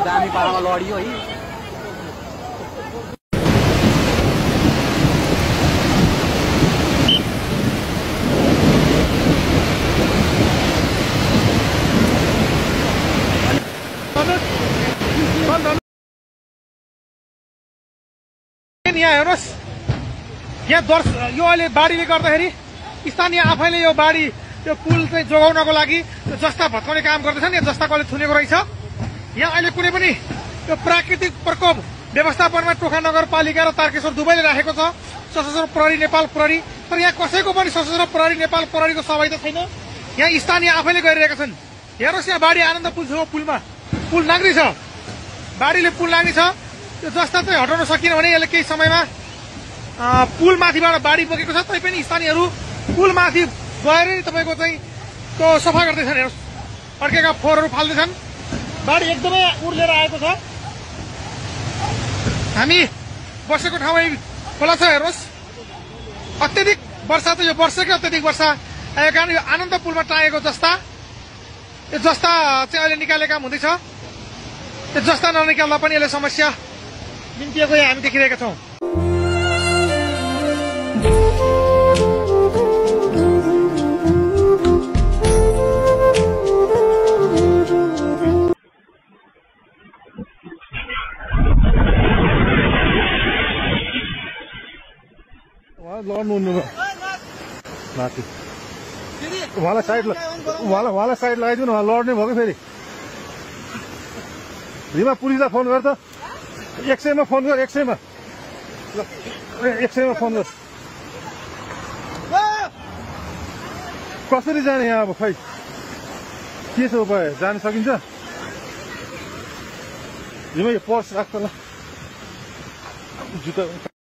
दामी पारामा लडियो है। यहाँ हेर्नुहोस्, यहाँ यो अहिले बाढीले गर्दाखेरि स्थानीय आफैले यो बाढी त्यो पुल चाहिँ जोगाउनको लागि जस्ता भत्काउने काम गर्दैछन्। यहाँ जस्ता कसले थुनेको रहेछ। यहाँ अहिले कुनै पनि यो प्राकृतिक प्रकोप व्यवस्थापनमा टोखा नगरपालिका र तारकेश्वर दुवैले राखेको छ, सशस्त्र प्रहरी नेपाल प्रहरी। तर यहाँ कसैको पनि सशस्त्र प्रहरी नेपाल प्रहरीको सहभागिता छैन। यहाँ स्थानीय आफैले गरिरहेका छन्। हेर्नुहोस्, यहाँ बाढी आनन्द पुल छ, पुलमा पुल नाग्री छ, बाढीले पुल नाग्री छ। त्यो जस्ता चाहिँ हटाउन सकिएन भने यसले केही समयमा पुल माथिबाट बाढी बगेको छ, तैपनि स्थानीयहरू पुल माथि गएर नि तपाईँको चाहिँ त्यो सफा गर्दैछन्। हेर्नुहोस्, अड्केका फोहोरहरू फाल्दैछन्। बाढी एकदमै उर्लेर आएको छ। हामी बसेको ठाउँमा खोला छ। हेर्नुहोस्, अत्यधिक वर्षा त यो वर्षकै अत्यधिक वर्षा आएको कारण यो आनन्द पुलमा टाँगेको जस्ता यो जस्ता चाहिँ अहिले निकालेको काम हुँदैछ। त्यो जस्ता ननिकाल्दा पनि यसले समस्या निम्तिएको यहाँ हामी देखिरहेका छौँ। लड्नु माथि उहाँलाई साइड लगाइदिनु न, लड्ने भयो कि फेरि। रिमा पुलिसलाई फोन गर त, 100 मा फोन गर, 100 मा 100 मा फोन गर। कसरी जाने यहाँ अब, खै के छ उपाय, जान सकिन्छ? रिमा यो पर्स राख्छ ल, जुत्ता